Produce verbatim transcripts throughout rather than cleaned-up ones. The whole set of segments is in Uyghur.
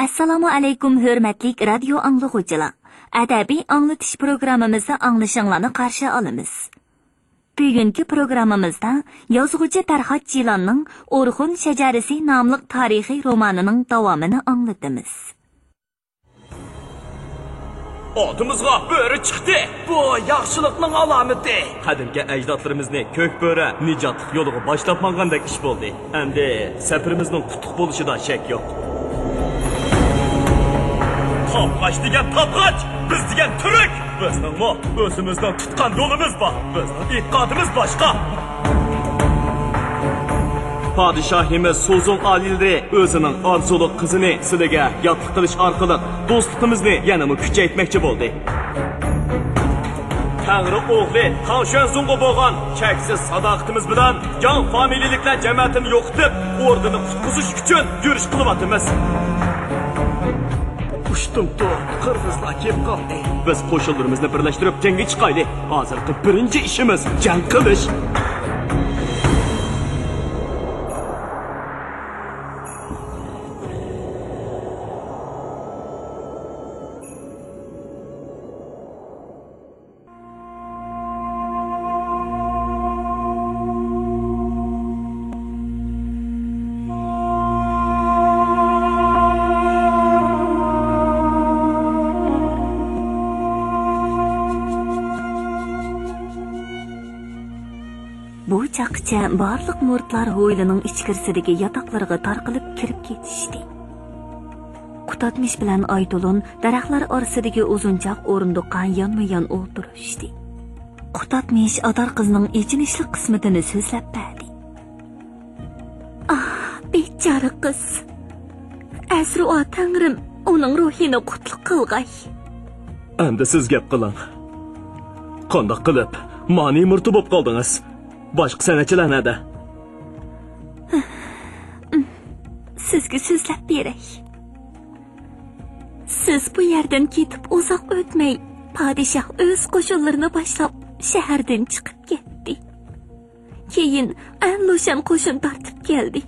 ئەسسالامۇ ئەلەيكۇم، ھۆرمەتلىك رادىيو ئاڭلىغۇچىلار! ئەدەبىي ئاڭلىتىش پروگراممىمىزدا ئاڭلىشىڭلارنى قارشى ئالىمىز. بۈگۈنكى پروگراممىمىزدا يازغۇچى پەرھات جىلاننىڭ ئورخۇن شەجەرىسى ناملىق تارىخىي رومانىنىڭ داۋامىنى ئاڭلىتىمىز. ئالدىمىزغا بۆرە چىقتى. بۇ ياخشىلىقنىڭ ئالامىتى. قەدىمكى ئەجدادلىرىمىزنى كۆك بۆرە نىجاتلىق يولىغا باشلاپ ماڭغاندەك ئىش بولدى. ئەمدى سەپىرىمىزنىڭ قۇتلۇق بولۇشىدا شەك يوق. تاپقاچ دېگەن تاپقاچ، بىز دېگەن تۈرك. بىزنىڭمۇ ئۆزىمىزنىڭ تۇتقان يولىمىز بار. بىزنىڭ ئېتىقادىمىز باشقا. پادىشاھىمىز سوزۇڭ ئالىيلىرى ئۆزىنىڭ ئارزۇلۇق قىزىنى سىلىگە ياتلىق قىلىش ئارقىلىق دوستلۇقىمىزنى يەنىمۇ كۈچەيتمەكچى بولدى. تەڭرى ئوغلى تاڭ شۈەنزۇڭغا بولغان چەكسىز ساداقىتىمىز بىلەن جاڭ فامىلىلىكلەر جەمەتىنى يوقىتىپ، ئوردىنى قۇتقۇزۇش ئۈچۈن يۈرۈش قىلىۋاتىمىز. ئۇشتۇمتۇت قىرغىزلار كېلىپ قالدى. بىز قوشۇنلىرىمىزنى بىرلەشتۈرۈپ جەڭگە چىقايلى. ھازىرقى بىرىنچى ئىشىمىز جەڭ قىلىش. بۇ چاغقىچە بارلىق مۇرىتلار ھويلىنىڭ ئىچكىرىسىدىكى ياتاقلىرىغا تارقىلىپ كىرىپ كېتىشتى. قۇتادمىش بىلەن ئايتۇلۇن دەرەخلەر ئارىسىدىكى ئۇزۇنچاق ئورۇندۇققا يانمۇيان ئولتۇرۇشتى. قۇتادمىش ئاتار قىزنىڭ ئېچىنىشلىق قىسمىتىنى سۆزلەپ بەردى. ئاھ، بىچارە قىز. ئەسرۇئا تەڭرىم ئۇنىڭ روھىنى قۇتلۇق قىلغاي. ئەمدى سىز گەپ قىلىڭ. قانداق قىلىپ مانى مۇرىتى بولۇپ قالدىڭىز؟ باشقا سەنئەتچىلەر نەدە؟ سىزگە سۆزلەپ بېرەي. سىز بۇ يەردىن كېتىپ ئۇزاق ئۆتمەي، پادىشاھ ئۆز قوشۇنلىرىنى باشلاپ، شەھەردىن چىقىپ كەتتى. كېيىن ئەن لۇشەن قوشۇن تارتىپ كەلدى.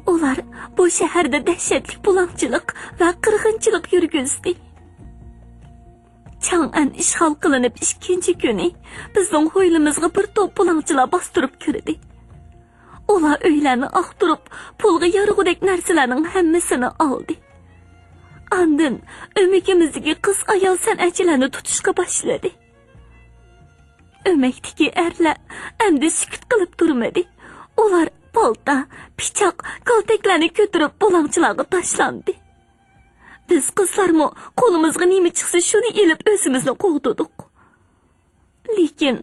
ئۇلار بۇ شەھەردە دەھشەتلىك بۇلاڭچىلىق ۋە قىرغىنچىلىق يۈرگۈزدى. چاڭئەن ئىشغال قىلىنىپ ئىككىنچى كۈنى بىزنىڭ ھويلىمىزغا بىر توپ بۇلاڭچىلار باستۇرۇپ كىردى. ئۇلار ئۆيلەرنى ئاختۇرۇپ، پۇلغا يارىغۇدەك نەرسىلەرنىڭ ھەممىسىنى ئالدى. ئاندىن ئۆمىكىمىزدىكى قىز-ئايال سەنئەتچىلەرنى تۇتۇشقا باشلىدى. ئۆمەكتىكى ئەرلەر ئەمدى سۈكۈت قىلىپ تۇرمىدى. ئۇلار بالتا، پىچاق، كالتەكلەرنى كۆتۈرۈپ بۇلاڭچىلارغا تاشلاندى. بىز قىزلارمۇ قولىمىزغا نېمە چىقسا شۇنى ئېلىپ ئۆزىمىزنى قوغدىدۇق. لېكىن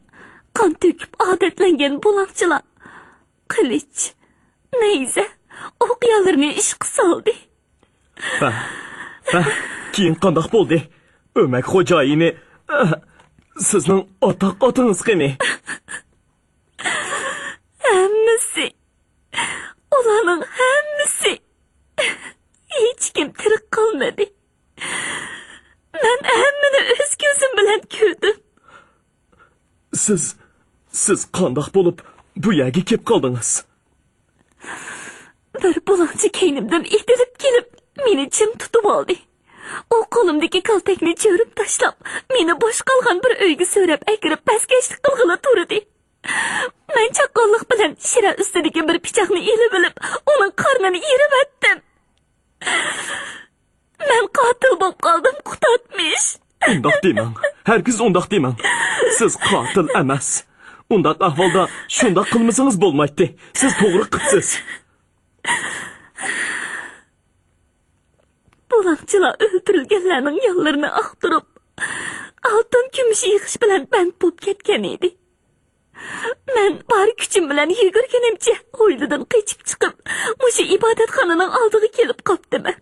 قان تۆكۈپ ئادەتلەنگەن بۇلاڭچىلار قىلىچ، نەيزە، ئوقيالىرىنى ئىشقا سالدى. ھە؟ ھە؟ كېيىن قانداق بولدى؟ ئۆمەك خوجايىنى، ئە، سىزنىڭ ئاتاق ئاتىڭىز قېنى؟ ھەممىسى، ئۇلارنىڭ ھەممىسى، ھېچكىم تىرىك قالمىدى. مەن ھەممىنى ئۆز كۆزۈم بىلەن كۆردۈم. سىز، سىز قانداق بولۇپ بۇ يەرگە كېلىپ قالدىڭىز؟ بىر بۇلاڭچى كەينىمدىن ئېتىلىپ كېلىپ، مېنى چىم تۇتۇۋالدى. ئۇ قولۇمدىكى كالتەكنى چۆرۈپ تاشلاپ، مېنى بوش قالغان بىر ئۆيگە سۆرەپ ئەكىرىپ، پەسكەشلىك قىلغىلى تۇردى. مەن چاققانلىق بىلەن شىرە ئۈستىدىكى بىر پىچاقنى ئېلىۋېلىپ، ئۇنىڭ قارنىنى يېرىۋەتتىم. مەن قاتىل بولۇپ قالدىم، قۇتادمىش. ئۇنداق دېمەڭ. ھەرگىز ئۇنداق دېمەڭ. سىز قاتىل ئەمەس. ئۇنداق ئەھۋالدا شۇنداق قىلمىسىڭىز بولمايتتى. سىز توغرا قىپسىز. بۇلاڭچىلار ئۆلتۈرۈلگەنلەرنىڭ يانلىرىنى ئاختۇرۇپ، ئالتۇن كۈمۈش يىغىش بىلەن بەند بولۇپ كەتكەن ئىدى. مەن بار كۈچۈم بىلەن يۈگۈرگىنىمچە ھويلىدىن قېچىپ چىقىپ، مۇشۇ ئىبادەتخانىنىڭ ئالدىغا كېلىپ قاپتىمەن.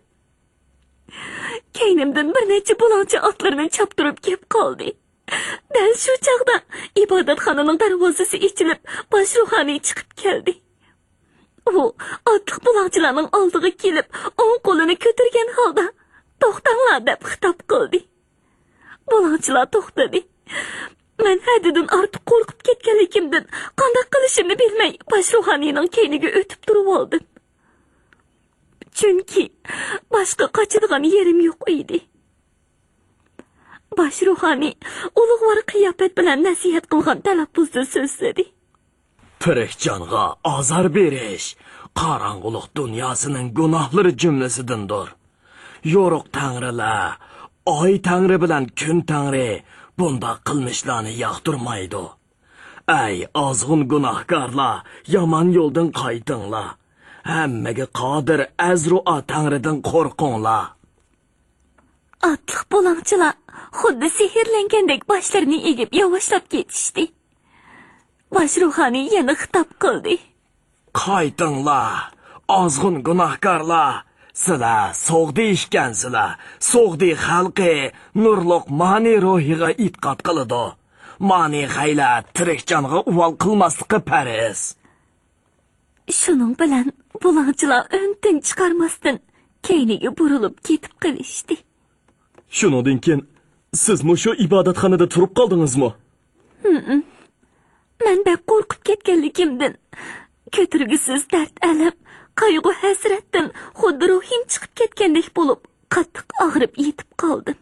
كەينىمدىن بىر نەچچە بۇلاڭچى ئاتلىرىنى چاپتۇرۇپ كېلىپ قالدى. دەل شۇ چاغدا ئىبادەتخانىنىڭ دەرۋازىسى ئېچىلىپ، باش روھانىي چىقىپ كەلدى. ئۇ ئاتلىق بۇلاڭچىلارنىڭ ئالدىغا كېلىپ، ئوڭ قولىنى كۆتۈرگەن ھالدا، «توختاڭلار!» دەپ خىتاب قىلدى. بۇلاڭچىلار توختىدى. مەن ھەددىدىن ئارتۇق قورقۇپ كەتكەنلىكىمدىن، قانداق قىلىشىمنى بىلمەي، باش روھانىينىڭ كەينىگە ئۆتۈپ تۇرۇۋالدىم. چۈنكى باشقا قاچىدىغان يېرىم يوق ئىدى. باش روھانىي ئۇلۇغۋار قىياپەت بىلەن نەسىھەت قىلغان تەلەپپۇزدا سۆزلىدى. تىرىك جانغا ئازار بېرىش قاراڭغۇلۇق دۇنياسىنىڭ گۇناھلىرى جۈملىسىدىندۇر. يورۇق تەڭرىلەر، ئاي تەڭرى بىلەن كۈن تەڭرى بۇنداق قىلمىشلارنى ياقتۇرمايدۇ. ئەي ئازغۇن گۇناھكارلار، يامان يولدىن قايتىڭلار. ھەممىگە قادىر ئەزرۇئا تەڭرىدىن قورقۇڭلار. ئاتلىق بۇلاڭچىلار خۇددى سېھىرلەنگەندەك باشلىرىنى ئېگىپ ياۋاشلاپ كېتىشتى. باش روھانىي يەنە خىتاب قىلدى. قايتىڭلار، ئازغۇن گۇناھكارلار! سىلەر سوغدى ئىكەنسىلەر، سوغدى خەلقى نۇرلۇق مانى روھىغا ئېتىقاد قىلىدۇ. مانى خەيلەر تىرىك جانغا ئۇۋال قىلماسلىقى پەرز. شۇنىڭ بىلەن بۇلاڭچىلار ئۈن-تىن چىقارماستىن كەينىگە بۇرۇلۇپ كېتىپ قېلىشتى. شۇنىڭدىن كېيىن سىز مۇشۇ ئىبادەتخانىدا تۇرۇپ قالدىڭىزمۇ؟ ھىم. مەن بەك قورقۇپ كەتكەنلىكىمدىن، كۆتۈرگۈسىز دەرد-ئەلەم، قايغۇ-ھەسرەتتىن خۇددى روھىم چىقىپ كەتكەندەك بولۇپ، قاتتىق ئاغرىپ يېتىپ قالدىم.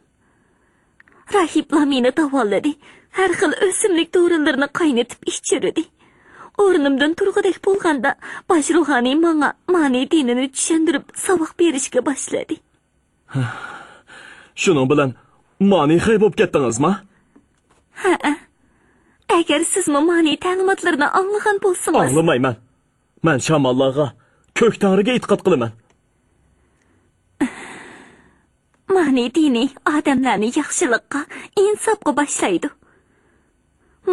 راھىبلار مېنى داۋالىدى، ھەر خىل ئۆسۈملۈك دورىلىرىنى قاينىتىپ ئىچۈردى. ئورنۇمدىن تۇرغۇدەك بولغاندا، باش روھانىي ماڭا مانى دىنىنى چۈشەندۈرۈپ، ساۋاق بېرىشكە باشلىدى. شۇنىڭ بىلەن مانى خەي بولۇپ كەتتىڭىزما؟ ھەئە. ئەگەر سىزمۇ مانى تەلىماتلىرىنى ئاڭلىغان بولسىڭىز. ئاڭلىمايمەن. مەن شامانلارغا، كۆك تەڭرىگە ئېتىقاد قىلىمەن. مانى دىنى ئادەملەرنى ياخشىلىققا، ئىنساپقا باشلايدۇ.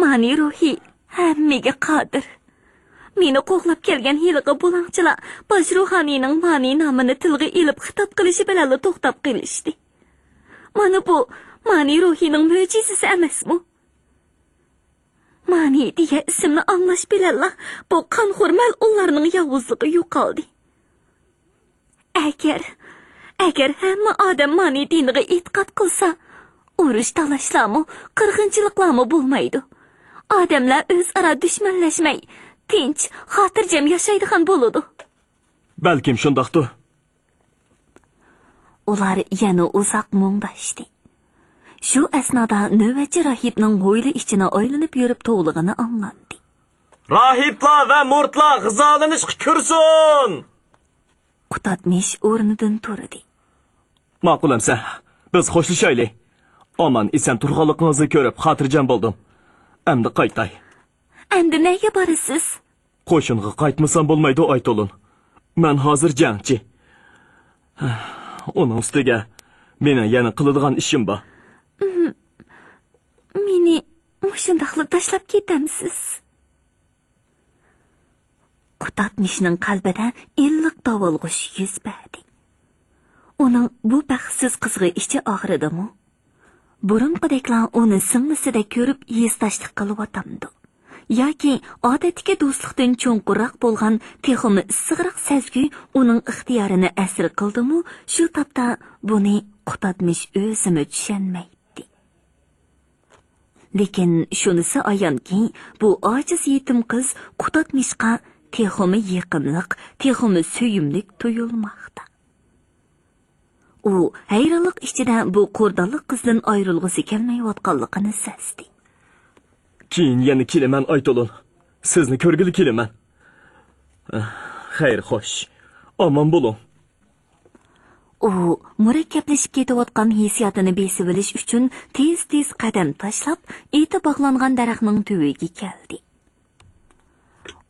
مانى روھى ھەممىگە قادىر. مېنى قوغلاپ كەلگەن ھېلىقى بۇلاڭچىلار باش روھانىينىڭ مانى نامىنى تىلغا ئېلىپ خىتاب قىلىشى بىلەنلا توختاپ قېلىشتى. مانا بۇ مانى روھىنىڭ مۆجىزىسى ئەمەسمۇ؟ مانى دېگەن ئىسىمنى ئاڭلاش بىلەنلا بۇ قانخور مەلئۇنلارنىڭ ياۋۇزلۇقى يوقالدى. ئەگەر، ئەگەر ھەممە ئادەم مانى دىنىغا ئېتىقاد قىلسا، ئۇرۇش-تالاشلارمۇ، قىرغىنچىلىقلارمۇ بولمايدۇ. ئادەملەر ئۆزئارا دۈشمەنلەشمەي، تىنچ، خاتىرجەم ياشايدىغان بولىدۇ. بەلكىم شۇنداقتۇ. ئۇلار يەنە ئۇزاق مۇڭداشتى. شۇ ئەسنادا نۆۋەتچى راھىبنىڭ ھويلا ئىچىنى ئايلىنىپ يۈرۈپ توۋلىغىنى ئاڭلاندى. راھىبلار ۋە مۇرىتلار غىزالىنىشقا كىرسۇن! قۇتادمىش ئورنىدىن تۇردى. ماقۇل ئەمسە، بىز خوشلىشايلى. ئامان ئېسەن تۇرغانلىقىڭىزنى كۆرۈپ خاتىرجەم بولدۇم. ئەمدى قايتاي. ئەمدى نەگە بارىسىز؟ قوشۇنغا قايتمىسام بولمايدۇ، ئايتولۇن. مەن ھازىر جەڭچى. ئۇنىڭ ئۈستىگە مېنىڭ يەنە قىلىدىغان ئىشىم بار. مېنى مۇشۇنداقلا تاشلاپ كېتەمسىز؟ قۇتادمىشنىڭ قەلبىدە ئىللىق داۋالغۇش يۈز بەردى. ئۇنىڭ بۇ بەختسىز قىزغا ئىچى ئاغرىدىمۇ؟ بۇرۇنقىدەكلا ئۇنى سىڭلىسىدەك كۆرۈپ ھېسداشلىق قىلىۋاتامدۇ؟ ياكى ئادەتتىكى دوستلۇقتىن چوڭقۇرراق بولغان تېخىمۇ ئىسسىقراق سەزگۈ ئۇنىڭ ئىختىيارىنى ئەسىر قىلدىمۇ؟ شۇ تاپتا بۇنى قۇتادمىش ئۆزىمۇ چۈشەنمەيتتى. لېكىن شۇنىسى ئايانكى، بۇ ئاجىز يېتىم قىز قۇتادمىشقا تېخىمۇ يېقىملىق، تېخىمۇ سۆيۈملۈك تۇيۇلماقتا. ئۇ ھەيرانلىق ئىچىدە بۇ قۇردانلىق قىزدىن ئايرىلغۇسى كەلمەيۋاتقانلىقىنى سەزدى. كېيىن يەنە كېلىمەن، ئايتولۇن. سىزنى كۆرگىلى كېلىمەن. خەير، خوش. ئامان بولۇڭ. ئۇ مۇرەككەپلىشىپ كېتىۋاتقان ھېسسىياتىنى بېسىۋېلىش ئۈچۈن تېز-تېز قەدەم تاشلاپ، ئېتى باغلانغان دەرەخنىڭ تۈۋىگە كەلدى.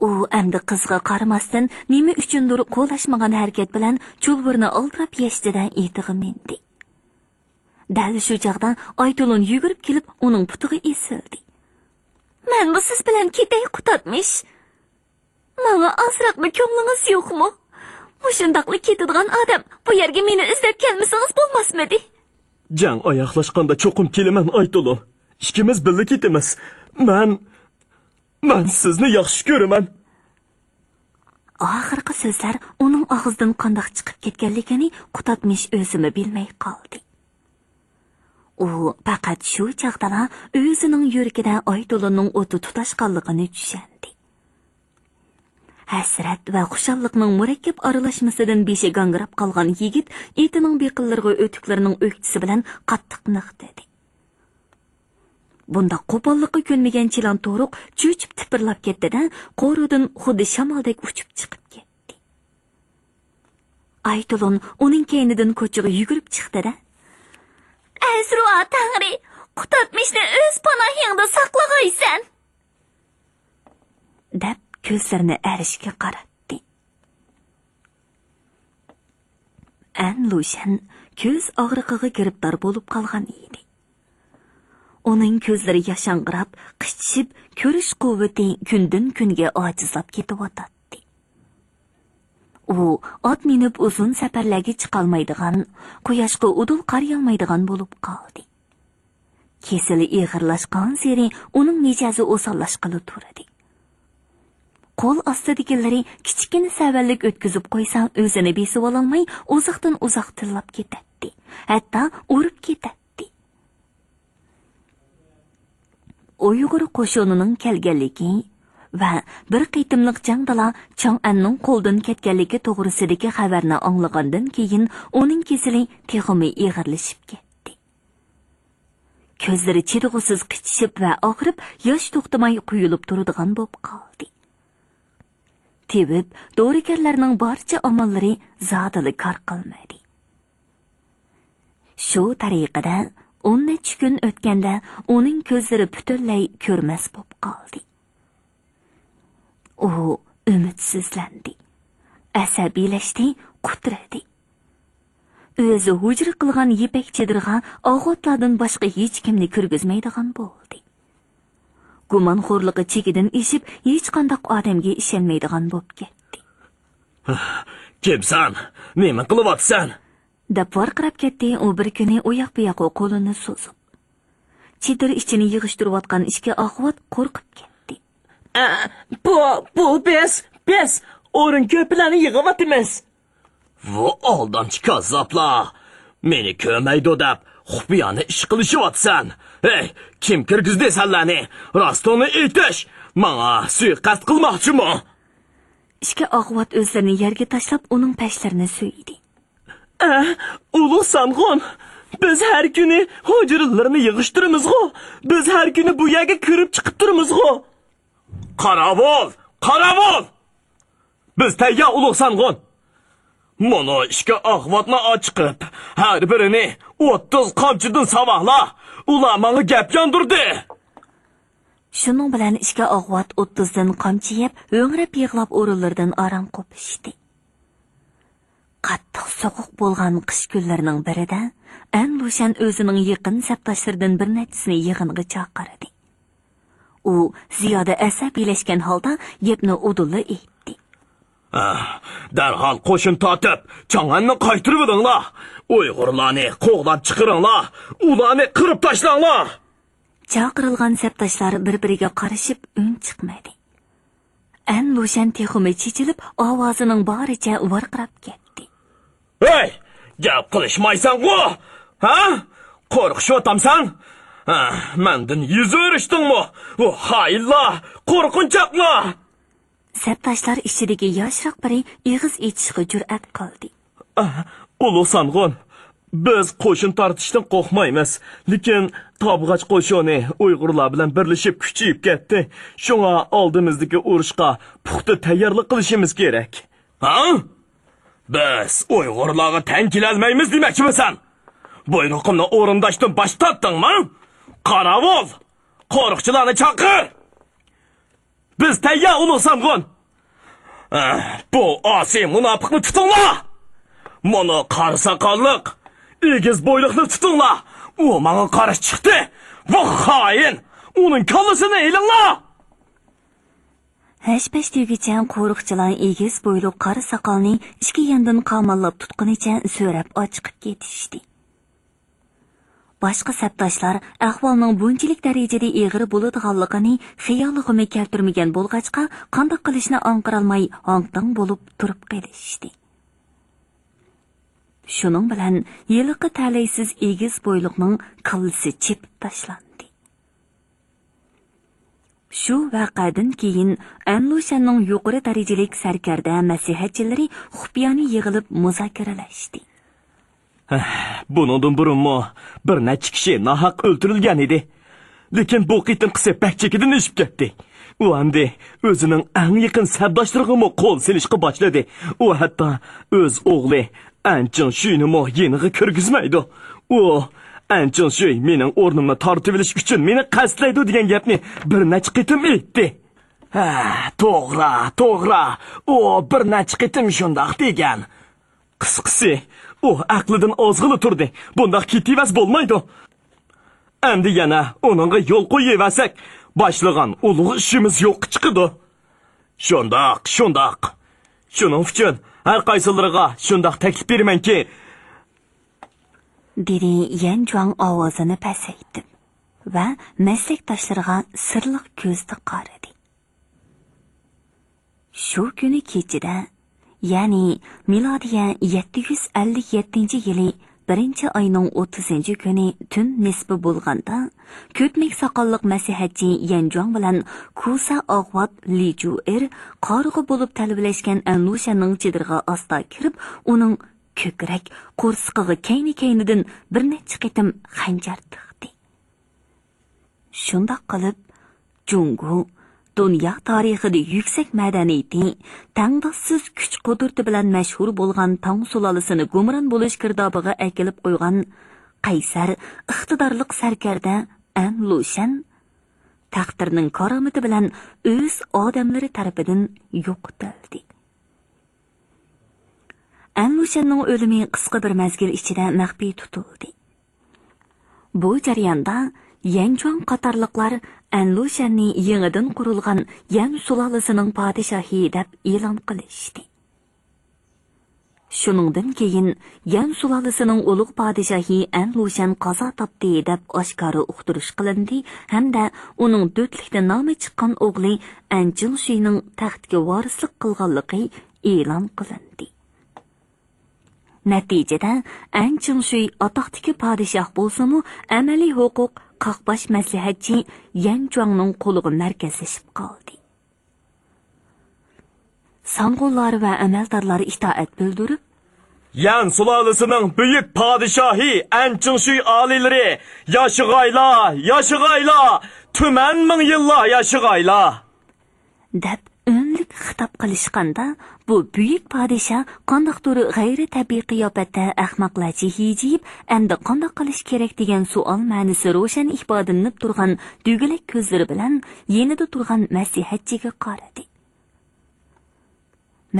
ئۇ ئەمدى قىزغا قارىماستىن، نېمە ئۈچۈندۇر قولاشمىغان ھەرىكەت بىلەن چۇلۋۇرنى ئالدىراپ يەشتىدە ئېتىغا مىندى. دەل شۇ چاغدا ئايتولۇن يۈگۈرۈپ كېلىپ، ئۇنىڭ پۇتىغا ئېسىلدى. مەنمۇ سىز بىلەن كېتەي، قۇتادمىش. ماڭا ئازراقمۇ كۆڭلىڭىز يوقمۇ؟ مۇشۇنداقلا كېتىدىغان ئادەم بۇ يەرگە مېنى ئىزدەپ كەلمىسىڭىز بولماسمىدى؟ جەڭ ئاياغلاشقاندا چوقۇم كېلىمەن، ئايتولۇن. ئىككىمىز بىللە كېتىمىز. مەن، مەن سىزنى ياخشى كۆرىمەن. ئاخىرقى سۆزلەر ئۇنىڭ ئاغزىدىن قانداق چىقىپ كەتكەنلىكىنى قۇتادمىش ئۆزىمۇ بىلمەي قالدى. ئۇ پەقەت شۇ چاغدىلا ئۆزىنىڭ يۈرىكىدە ئايتولۇننىڭ ئوتى تۇتاشقانلىقىنى چۈشەندى. ھەسرەت ۋە خۇشاللىقنىڭ مۇرەككەپ ئارىلاشمىسىدىن بېشى گاڭگىراپ قالغان يىگىت ئېتىنىڭ بېقىنلىرىغا ئۆتۈكلىرىنىڭ ئۆكتىسى بىلەن قاتتىق نىقتىدى. بۇنداق قوپاللىققا كۆنمىگەن چىلان تورۇق چۆچۈپ تىپىرلاپ كەتتى-دە، قورۇدىن خۇددى شامالدەك ئۇچۇپ چىقىپ كەتتى. ئايتۇلۇن ئۇنىڭ كەينىدىن كوچىغا يۈگۈرۈپ چىقتى-دە، «ئەزرۇئا تەڭرى، قۇتادمىشنى ئۆز پاناھىڭدا ساقلىغايسەن!» دەپ كۆزلىرىنى ئەرشكە قاراتتى. ئەن لۇشەن كۆز ئاغرىقىغا گىرىپتار بولۇپ قالغان ئىدى. ئۇنىڭ كۆزلىرى ياشاڭغىراپ، قىچىشىپ، كۆرۈش قۇۋۋىتى كۈندىن-كۈنگە ئاجىزلاپ كېتىۋاتاتتى. ئۇ ئات مىنىپ ئۇزۇن سەپەرلەرگە چىقالمايدىغان، قۇياشقا ئۇدۇل قارىيالمايدىغان بولۇپ قالدى. كېسىلى ئېغىرلاشقانسېرى ئۇنىڭ مىجەزى ئوساللاشقىلى تۇردى. قول ئاستىدىكىلىرى كىچىككىنە سەۋەنلىك ئۆتكۈزۈپ قويسا، ئۆزىنى بېسىۋالالماي، ئۇزاقتىن ئۇزاق تىللاپ كېتەتتى، ھەتتا ئۇرۇپ كېتەتتى. ئۇيغۇر قوشۇنىنىڭ كەلگەنلىكى ۋە بىر قېتىملىق جەڭدىلا چاڭ ئەننىڭ قولدىن كەتكەنلىكى توغرىسىدىكى خەۋەرنى ئاڭلىغاندىن كېيىن، ئۇنىڭ كېسىلى تېخىمۇ ئېغىرلىشىپ كەتتى. كۆزلىرى چىدىغۇسىز قىچىشىپ ۋە ئاغرىپ، ياش توختىماي قۇيۇلۇپ تۇرىدىغان بولۇپ قالدى. تېۋىپ، دورىگەرلەرنىڭ بارچە ئاماللىرى زادىلا كار قىلمىدى. شۇ تەرىقىدە ئون نەچچە كۈن ئۆتكەندە، ئۇنىڭ كۆزلىرى پۈتۈنلەي كۆرمەس بولۇپ قالدى. ئۇ ئۈمىدسىزلەندى، ئەسەبىيلەشتى، قۇترىدى. ئۆزى ھۇجرا قىلغان يىپەك چېدىرىغا ئاغۇتلاردىن باشقا ھېچكىمنى كىرگۈزمەيدىغان بولدى. گۇمانخورلۇقى چېكىدىن ئېشىپ، ھېچقانداق ئادەمگە ئىشەنمەيدىغان بولۇپ كەتتى. «كىمسەن؟ نېمە قىلىۋاتىسەن؟» دەپ ۋارقىراپ كەتتى ئۇ بىر كۈنى ئۇياق-بۇياققا قولىنى سوزۇپ. چېدىر ئىچىنى يىغىشتۇرۇۋاتقان ئىككى ئاغۋات قورقۇپ كەتتى. «ئە، بۇ، بۇ بىز، بىز ئورۇن كۆپىلەرنى يىغىۋاتىمىز.» «ۋۇ ئالدامچى كاززاپلار! مېنى كۆرمەيدۇ دەپ خۇپىيانە ئىش قىلىشىۋاتىسەن. ھەي، كىم كىرگۈزدى سەنلەرنى؟ راستىڭنى ئېيتىش! ماڭا سۇيىقەست قىلماقچىمۇ؟» ئىككى ئاغۋات ئۆزلىرىنى يەرگە تاشلاپ، ئۇنىڭ پەشلىرىنى سۆيدى. «ئە، ئۇلۇغ سانغۇن! بىز ھەر كۈنى ھۇجرىلىرىنى يىغىشتۇرىمىزغۇ! بىز ھەر كۈنى بۇ يەرگە كىرىپ چىقىپ تۇرىمىزغۇ!» «قاراۋۇل! قاراۋۇل! بىز تەييار، ئۇلۇغ سانغۇن! مۇنۇ ئىككى ئاغۋاتنى ئاچىقىپ، ھەر بىرىنى ئوتتۇز قامچىدىن ساۋاقلا! ئۇلار ماڭا گەپ ياندۇردى!» شۇنىڭ بىلەن ئىككى ئاغۋات ئوتتۇزدىن قامچا يەپ، ھۆڭرەپ يىغلاپ ئورۇنلىرىدىن ئاران قوپۇشتى. قاتتىق سوغۇق بولغان قىش كۈنلىرىنىڭ بىرىدە، ئەن لۇشەن ئۆزىنىڭ يېقىن سەپداشلىرىدىن بىر نەچچىسىنى يىغىنغا چاقىردى. ئۇ زىيادە ئەسەبىيلەشكەن ھالدا گەپنى ئۇدۇللا ئېيتتى. «ئاھ، دەرھال قوشۇن تارتىپ، چاڭئەننى قايتۇرۇۋېلىڭلار! ئۇيغۇرلارنى قوغلاپ چىقىرىڭلار! ئۇلارنى قىرىپ تاشلاڭلار!» چاقىرىلغان سەپداشلار بىر-بىرىگە قارىشىپ ئۈن چىقمىدى. ئەن لۇشەن تېخىمۇ چېچىلىپ، ئاۋازىنىڭ بارىچە ۋارقىراپ كەتتى. «ھەي، گەپ قىلىشمايسەنغۇ؟ ھە؟ قورقۇشۇۋاتامسەن؟ ھە، مەندىن يۈز ئۆرۈشتۈڭمۇ؟ ۋۇ خائىنلار، قورقۇنچاقلار!» سەپداشلار ئىچىدىكى ياشراق بىرى ئېغىز ئېچىشقا جۈرئەت قىلدى. «ئۇلۇغ سانغۇن، بىز قوشۇن تارتىشتىن قورقمايمىز، لېكىن تابغاچ قوشۇنى ئۇيغۇرلار بىلەن بىرلىشىپ كۈچىيىپ كەتتى. شۇڭا ئالدىمىزدىكى ئۇرۇشقا پۇختا تەييارلىق قىلىشىمىز كېرەك.» «ھە؟ بىز ئۇيغۇرلارغا تەڭ كېلەلمەيمىز دېمەكچىمىسەن؟ بۇيرۇقۇمنى ئورۇنداشتىن باش تارتتىڭمۇ؟ قاراۋۇل! قورۇقچىلارنى چاقىر!» «بىز تەييار، ئۇلۇغ سانغۇن! ئە، بۇ ئاسىي مۇناپىقنى تۇتۇڭلار! مۇنۇ قارا ساقاللىق، ئېگىز بويلۇقنى تۇتۇڭلار! ئۇ ماڭا قارشى چىقتى! ۋاھ خائىن! ئۇنىڭ كاللىسىنى ئېلىڭلار!» ھەش-پەش دېگۈچە قورۇقچىلار ئېگىز بويلۇق قارا ساقالنى ئىككى ياندىن قاماللاپ تۇتقىنىچە سۆرەپ ئاچىقىپ كېتىشتى. باشقا سەپداشلار ئەھۋالنىڭ بۇنچىلىك دەرىجىدە ئېغىر بولىدىغانلىقىنى خىيالىغىمۇ كەلتۈرمىگەن بولغاچقا، قانداق قىلىشنى ئاڭقىرالماي ھاڭ-تاڭ بولۇپ تۇرۇپ قېلىشتى. شۇنىڭ بىلەن ھېلىقى تەلەيسىز ئېگىز بويلۇقنىڭ كاللىسى چېپىپ تاشلاندى. شۇ ۋەقەدىن كېيىن ئەنلۇشەننىڭ يۇقىرى دەرىجىلىك سەركەردە مەسلىھەتچىلىرى خۇپىيانى يىغىلىپ مۇزاكىرىلەشتى. بۇنىڭدىن بۇرۇنمۇ بىر نەچچە كىشى ناھەق ئۆلتۈرۈلگەن ئىدى. لېكىن بۇ قېتىمقىسى بەك چېكىدىن ئېشىپ كەتتى. ئۇ ئەمدى ئۆزىنىڭ ئەڭ يېقىن سەپداشلىرىغىمۇ قول سېلىشقا باشلىدى. ئۇ ھەتتا ئۆز ئوغلى ئەن چىڭشۈينىمۇ يېنىغا كىرگۈزمەيدۇ. ئۇ، «ئەن چىڭشۈي مېنىڭ ئورنۇمنى تارتىۋېلىش ئۈچۈن مېنى قەستلەيدۇ» دېگەن گەپنى بىر نەچچە قېتىم ئېيتتى. ھە، توغرا، توغرا. ئۇ بىر نەچچە قېتىم شۇنداق دېگەن. قىسقىسى، ئۇ ئەقلىدىن ئازغىلى تۇردى. بۇنداق كېتىۋەرسە بولمايدۇ. ئەمدى يەنە ئۇنىڭغا يول قويۇۋەرسەك، باشلىغان ئۇلۇغ ئىشىمىز يوققا چىقىدۇ. شۇنداق، شۇنداق. شۇنىڭ ئۈچۈن ھەر قايسىلىرىغا شۇنداق تەكلىپ بېرىمەنكى، دېدى يەن جۇاڭ ئاۋازىنى پەسەيتىپ ۋە مەسلەكداشلىرىغا سىرلىق كۆزدە قارىدى. شۇ كۈنى كېچىدە، يەنى مىلادىيە يەتتە يۈز ئەللىك يەتتىنچى يىلى بىرىنچى ئاينىڭ ئوتتۇزىنچى كۈنى تۈن نىسپى بولغاندا، كۆتمەك ساقاللىق مەسلىھەتچى يەنجۇاڭ بىلەن كۇسا ئاغۋات لىجۇئېر قارىغۇ بولۇپ تەلۋىلەشكەن ئەنلۇشەننىڭ چېدىرىغا ئاستا كىرىپ، ئۇنىڭ كۆكرەك، قورسىقىغا كەينى-كەينىدىن بىر نەچچە قېتىم خەنجەر تىقتى. شۇنداق قىلىپ، جۇڭگو دۇنيا تارىخىدا يۈكسەك مەدەنىيىتى، تەڭداشسىز كۈچ-قۇدرىتى بىلەن مەشھۇر بولغان تاڭ سۇلالىسىنى گۇمران بولۇش گىردابىغا ئەكېلىپ قويغان قەيسەر، ئىقتىدارلىق سەركەردە ئەن لۇشەن تەقدىرنىڭ كارامىتى بىلەن ئۆز ئادەملىرى تەرىپىدىن يوقىتىلدى. ئەن لۇشەننىڭ ئۆلۈمى قىسقا بىر مەزگىل ئىچىدە مەخپىي تۇتۇلدى. بۇ جەرياندا يەنجۇاڭ قاتارلىقلار ئەن لۇشەننى يېڭىدىن قۇرۇلغان يەن سۇلالىسىنىڭ پادىشاھى دەپ ئېلان قىلىشتى. شۇنىڭدىن كېيىن يەن سۇلالىسىنىڭ ئۇلۇغ پادىشاھى ئەن لۇشەن قازا تاپتى دەپ ئاشكارا ئۇقتۇرۇش قىلىندى ھەمدە ئۇنىڭ دۆتلۈكتە نامى چىققان ئوغلى ئەن چىڭشۈينىڭ تەختكە ۋارىسلىق قىلغانلىقى ئېلان قىلىندى. نەتىجىدە، ئەن چىڭشۈي ئاتاقتىكى پادىشاھ بولسىمۇ، ئەمەلىي ھوقۇق قاقباش مەسلىھەتچى يەن جۇاڭنىڭ قولىغا مەركەزلىشىپ قالدى. سانغۇنلار ۋە ئەمەلدارلار ئىتائەت بىلدۈرۈپ، يەن سۇلالىسىنىڭ بۈيۈك پادىشاھى ئەن چىڭشۈي ئالىيلىرى، ياشىغايلا، ياشىغايلا، تۈمەن مىڭ يىللار ياشىغايلا! دەپ ئۈنلۈك خىتاب قىلىشقاندا، بۇ بۈيۈك پادىشاھ قانداقتۇر غەيرىي تەبىئىي قىياپەتتە ئەخمەقلەرچە ھىجىيىپ، ئەمدى قانداق قىلىش كېرەك دېگەن سوئال مەنىسى روشەن ئىپادىلىنىپ تۇرغان دۆگىلەك كۆزلىرى بىلەن يېنىدا تۇرغان مەسلىھەتچىگە قارىدى.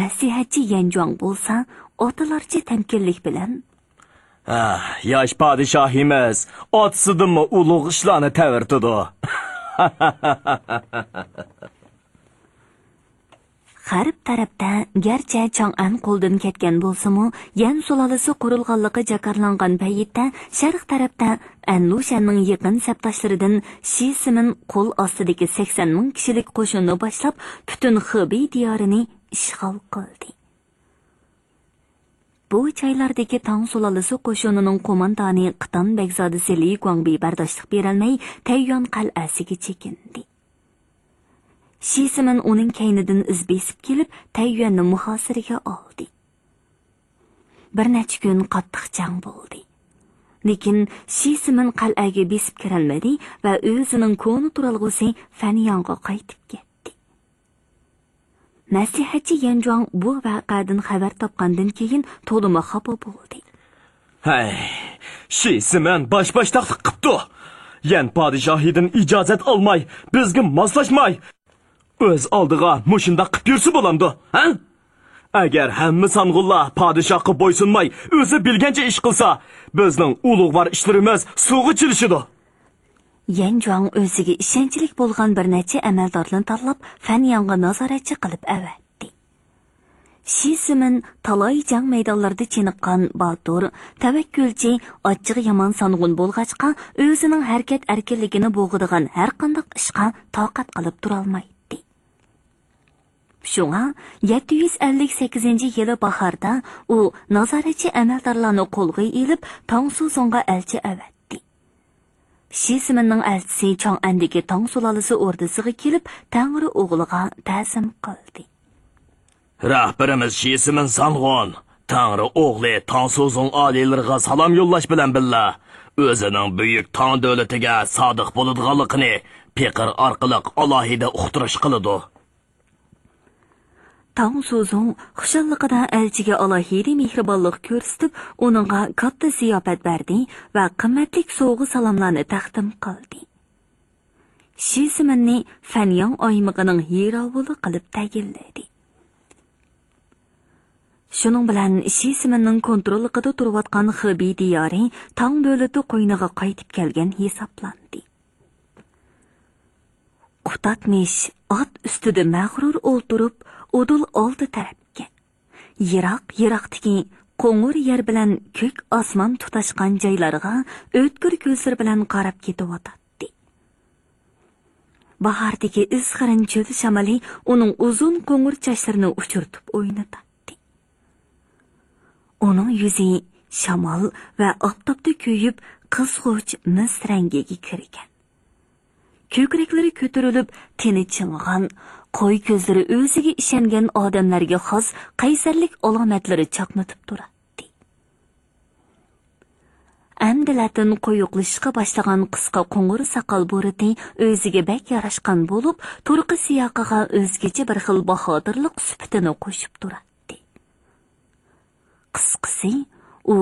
مەسلىھەتچى يەنجۇاڭ بولسا ئاتىلارچە تەمكىنلىك بىلەن، ھە، ياش پادىشاھىمىز ئاتىسىدىنمۇ ئۇلۇغ ئىشلارنى تەۋرىتىدۇ. غەرب تەرەپتە گەرچە چاڭئەن قولدىن كەتكەن بولسىمۇ، يەن سۇلالىسى قۇرۇلغانلىقى جاكارلانغان پەيتتە شەرق تەرەپتە ئەنلۇشەننىڭ يېقىن سەپداشلىرىدىن شى سىمىن قول ئاستىدىكى سەكسەن مىڭ كىشىلىك قوشۇننى باشلاپ، پۈتۈن خېبېي دىيارىنى ئىشغال قىلدى. بۇ جايلاردىكى تاڭ سۇلالىسى قوشۇنىنىڭ قوماندانى قىتان بەگزادىسى لى گۇاڭبېي بەرداشلىق بېرەلمەي، تەييۈەن قەلئەسىگە چېكىندى. شى سىمىن ئۇنىڭ كەينىدىن ئىز بېسىپ كېلىپ، تەييۈەننى مۇھاسىرىگە ئالدى. بىر نەچچە كۈن قاتتىق جەڭ بولدى. لېكىن شى سىمىن قەلئەگە بېسىپ كىرەلمىدى ۋە ئۆزىنىڭ كونا تۇرالغۇسى فەنياڭغا قايتىپ كەتتى. مەسلىھەتچى يەنجۇاڭ بۇ ۋەقەدىن خەۋەر تاپقاندىن كېيىن تولىمۇ خاپا بولدى. ھەي، شى سىمەن باش-باشتاقلىق قىپتۇ. يەن پادىشاھىدىن ئىجازەت ئالماي، بىزگە ماسلاشماي، ئۆز ئالدىغا مۇشۇنداق قىپ يۈرسە بولامدۇ، ھە؟ ئەگەر ھەممە سانغۇنلار پادىشاھقا بويسۇنماي، ئۆزى بىلگەنچە ئىش قىلسا، بىزنىڭ ئۇلۇغۋار ئىشلىرىمىز سۇغا چىلىشىدۇ. يەن جۇاڭ ئۆزىگە ئىشەنچلىك بولغان بىر نەچچە ئەمەلدارنى تاللاپ، فەنياڭغا نازارەتچى قىلىپ ئەۋەتتى. شى سىمىن تالاي جەڭ مەيدانلىرىدا چېنىققان باتۇر، تەۋەككۈلچى، ئاچچىقى يامان سانغۇن بولغاچقا، ئۆزىنىڭ ھەرىكەت ئەركىنلىكىنى بوغىدىغان ھەرقانداق ئىشقا تاقەت قىلىپ تۇرالمايتتى. شۇڭا يەتتە يۈز ئەللىك سەككىزىنچى يىلى باھاردا ئۇ نازارەتچى ئەمەلدارلارنى قولغا ئېلىپ، تاڭسۇزۇڭغا ئەلچى ئەۋەتتى. شى سىمىننىڭ ئەلچىسى چاڭئەندىكى تاڭ سۇلالىسى ئوردىسىغا كېلىپ، تەڭرى ئوغلىغا تەزىم قىلدى. رەھبىرىمىز شى سىمىن سانغۇن، تەڭرى ئوغلى تاڭ سۇزۇڭ ئالىيلىرىغا سالام يوللاش بىلەن بىللە، ئۆزىنىڭ بۈيۈك تاڭ دۆلىتىگە سادىق بولىدىغانلىقىنى پېقىر ئارقىلىق ئالاھىدە ئۇقتۇرۇش قىلىدۇ. تاڭ سۇزۇڭ خۇشاللىقىدا ئەلچىگە ئالاھىدە مېھرىبانلىق كۆرسىتىپ، ئۇنىڭغا كاتتا زىياپەت بەردى ۋە قىممەتلىك سوۋغا-سالاملارنى تەقدىم قىلدى. شى سىمىننى فەنياڭ ئايمىقىنىڭ ھېرىۋۇلى قىلىپ تەيىنلىدى. شۇنىڭ بىلەن شى سىمىننىڭ كونتروللۇقىدا تۇرۇۋاتقان خېبېي دىيارى تاڭ دۆلىتى قوينىغا قايتىپ كەلگەن ھېسابلاندى. قۇتادمىش ئات ئۈستىدە مەغرۇر ئولتۇرۇپ، ئۇدۇل ئالدى تەرەپكە، يىراق-يىراقتىكى قوڭۇر يەر بىلەن كۆك ئاسمان تۇتاشقان جايلارغا ئۆتكۈر كۆزلىرى بىلەن قاراپ كېتىۋاتاتتى. باھاردىكى ئىزغىرىن چۆل شامىلى ئۇنىڭ ئۇزۇن قوڭۇر چاچلىرىنى ئۇچۇرتۇپ ئوينىتاتتى. ئۇنىڭ يۈزى شامال ۋە ئاپتاپتا كۆيۈپ، قىزغۇچ مىس رەڭگىگە كىرگەن. كۆكرەكلىرى كۆتۈرۈلۈپ، تېنى چىڭغان، قوي كۆزلىرى ئۆزىگە ئىشەنگەن ئادەملەرگە خاس قەيسەرلىك ئالامەتلىرى چاقنىتىپ تۇراتتى. ئەمدىلەتىن قويۇقلىشىشقا باشلىغان قىسقا قوڭۇر ساقال بۇرۇتى ئۆزىگە بەك ياراشقان بولۇپ، تۇرقى سىياقىغا ئۆزگىچە بىر خىل باھادىرلىق سۈپىتىنى قوشۇپ تۇراتتى. قىسقىسى، ئۇ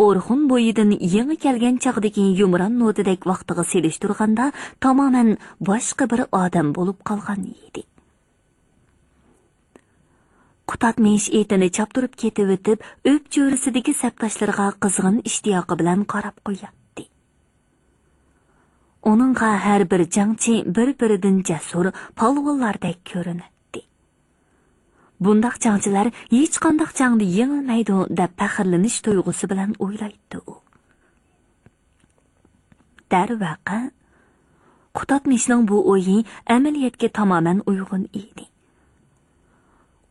ئورخۇن بويىدىن يېڭى كەلگەن چاغدىكى يۇمران نودىدەك ۋاقتىغا سېلىشتۇرغاندا، تامامەن باشقا بىر ئادەم بولۇپ قالغان ئىدى. قۇتادمىش ئېتىنى چاپتۇرۇپ كېتىۋېتىپ، ئۆپچۆرىسىدىكى سەپداشلىرىغا قىزغىن ئىشتىياقى بىلەن قاراپ قوياتتى. ئۇنىڭغا ھەر بىر جەڭچى بىر-بىرىدىن جەسۇر پالۋانلاردەك كۆرۈنەتتى. بۇنداق جەڭچىلەر ھېچقانداق جەڭدە يېڭىلمەيدۇ، دەپ پەخىرلىنىش تۇيغۇسى بىلەن ئويلايتتى ئۇ. دەرۋەقە، قۇتادمىشنىڭ بۇ ئويى ئەمەلىيەتكە تامامەن ئۇيغۇن ئىدى.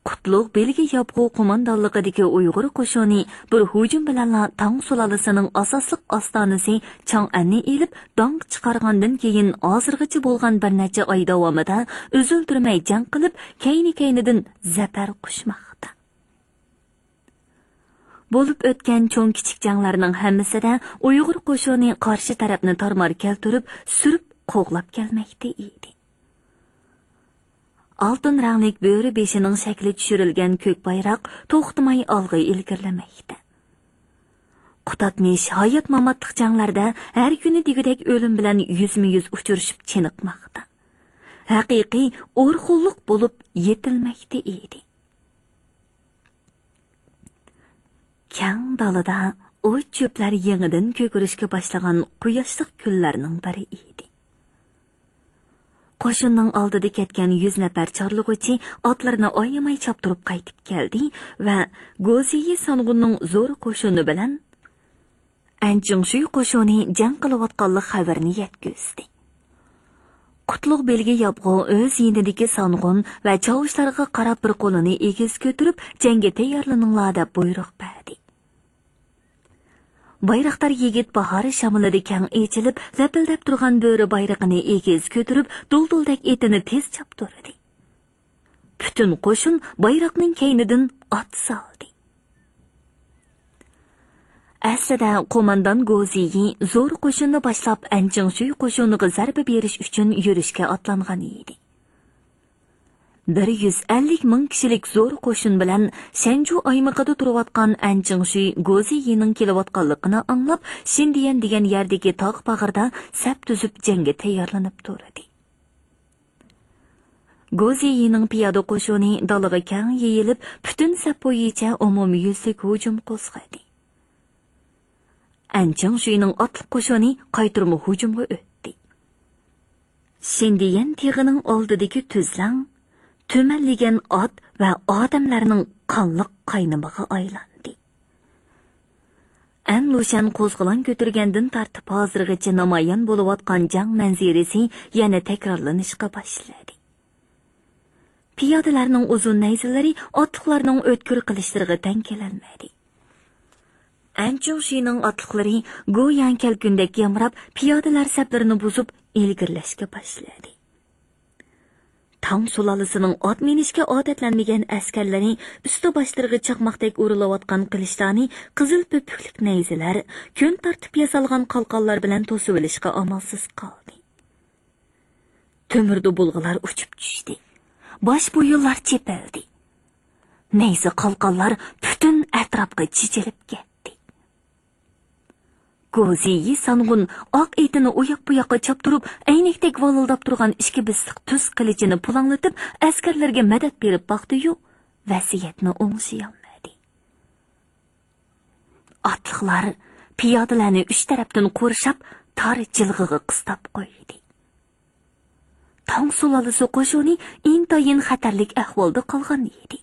قۇتلۇق بىلگە ياپغۇ قوماندانلىقىدىكى ئۇيغۇر قوشۇنى بىر ھۇجۇم بىلەنلا تاڭ سۇلالىسىنىڭ ئاساسلىق ئاستانىسى چاڭئەننى ئېلىپ، داڭ چىقارغاندىن كېيىن، ھازىرغىچە بولغان بىر نەچچە ئاي داۋامىدا ئۈزۈلدۈرمەي جەڭ قىلىپ، كەينى-كەينىدىن زەپەر قۇچماقتا. بولۇپ ئۆتكەن چوڭ-كىچىك جەڭلەرنىڭ ھەممىسىدە ئۇيغۇر قوشۇنى قارشى تەرەپنى تارمار كەلتۈرۈپ، سۈرۈپ قوغلاپ كەلمەكتە ئىدى. ئالتۇن رەڭلىك بۆرە بېشىنىڭ شەكلى چۈشۈرۈلگەن كۆك بايراق توختىماي ئالغا ئىلگىرىلىمەكتە. قۇتادمىش ھايات-ماماتلىق جەڭلەردە ھەر كۈنى دېگۈدەك ئۆلۈم بىلەن يۈزمۇ-يۈز ئۇچرىشىپ چېنىقماقتا. ھەقىقىي ئورخۇنلۇق بولۇپ يېتىلمەكتە ئىدى. كەڭ دالىدا ئوت-چۆپلەر يېڭىدىن كۆكىرىشكە باشلىغان قۇياشلىق كۈنلەرنىڭ بىرى ئىدى. قوشۇننىڭ ئالدىدا كەتكەن يۈز نەپەر چارلىغۇچى ئاتلىرىنى ئايىماي چاپتۇرۇپ قايتىپ كەلدى ۋە گوزىيى سانغۇننىڭ زور قوشۇنى بىلەن ئەنچىڭشۈي قوشۇنى جەڭ قىلىۋاتقانلىق خەۋىرىنى يەتكۈزدى. قۇتلۇق بىلگە ياپغۇ ئۆز يېنىدىكى سانغۇن ۋە چاۋۇشلارغا قاراپ بىر قولىنى ئېگىز كۆتۈرۈپ، جەڭگە تەييارلىنىڭلار دەپ بۇيرۇق بەردى. بايراقدار يىگىت باھار شامىلىدا كەڭ ئېچىلىپ، لەپىلدەپ تۇرغان بۆرە بايرىقىنى ئېگىز كۆتۈرۈپ، دۇلدۇلدەك ئېتىنى تېز چاپتۇردى. پۈتۈن قوشۇن بايراقنىڭ كەينىدىن ئات سالدى. ئەسلىدە قوماندان گوزىيى زور قوشۇننى باشلاپ، ئەنچىڭشۈي قوشۇنىغا زەربە بېرىش ئۈچۈن يۈرۈشكە ئاتلانغان ئىدى. بىر يۈز ئەللىك مىڭ كىشىلىك زور قوشۇن بىلەن شەنجۇ ئايمىقىدا تۇرۇۋاتقان ئەنچىڭشۈي گوزىيىنىڭ كېلىۋاتقانلىقىنى ئاڭلاپ، شىندىيەن دېگەن يەردىكى تاغ باغرىدا سەپ تۈزۈپ جەڭگە تەييارلىنىپ تۇردى. گوزىيىنىڭ پىيادە قوشۇنى دالىغا كەڭ يېيىلىپ، پۈتۈن سەپ بويىچە ئومۇميۈزلۈك ھۇجۇم قوزغىدى. ئەنچىڭشۈينىڭ ئاتلىق قوشۇنى قايتۇرما ھۇجۇمغا ئۆتتى. شىندىيەن تېغىنىڭ ئالدىدىكى تۈزلەڭ تۈمەنلىگەن ئات ۋە ئادەملەرنىڭ قانلىق قاينىمىغا ئايلاندى. ئەن لۇشەن قوزغىلاڭ كۆتۈرگەندىن تارتىپ ھازىرغىچە نامايان بولۇۋاتقان جەڭ مەنزىرىسى يەنە تەكرارلىنىشقا باشلىدى. پىيادىلەرنىڭ ئۇزۇن نەيزىلىرى ئاتلىقلارنىڭ ئۆتكۈر قىلىچلىرىغا تەڭ كېلەلمىدى. ئەن چىڭشۈينىڭ ئاتلىقلىرى گويا كەلكۈندەك يامراپ، پىيادىلەر سەپلىرىنى بۇزۇپ، ئىلگىرىلەشكە باشلىدى. تاڭ سۇلالىسىنىڭ ئات مىنىشكە ئادەتلەنمىگەن ئەسكەرلىرى ئۈستى باشلىرىغا چاقماقتەك ئۇرۇلۇۋاتقان قىلىچلارنى قىزىل پۆپۈكلۈك نەيزىلەر، كۆن تارتىپ ياسالغان قالقانلار بىلەن توسۇۋېلىشقا ئامالسىز قالدى. تۆمۈر دۇبۇلغىلار ئۇچۇپ چۈشتى. باش بويۇنلار چېپىلدى. نەيزە قالقانلار پۈتۈن ئەتراپقا چېچىلىپ كەتتى. گوزىيى سانغۇن ئاق ئېتىنى ئۇياق-بۇياققا چاپتۇرۇپ، ئەينەكتەك ۋالىلداپ تۇرغان ئىككى بىسلىق تۈز قىلىچىنى پۇلاڭلىتىپ، ئەسكەرلەرگە مەدەت بېرىپ باقتى-يۇ، ۋەزىيەتنى ئوڭشىيالمىدى. ئاتلىقلار پىيادىلەرنى ئۈچ تەرەپتىن قورشاپ، تار جىلغىغا قىستاپ قويدى. تاڭ سۇلالىسى قوشۇنى ئىنتايىن خەتەرلىك ئەھۋالدا قالغان ئىدى.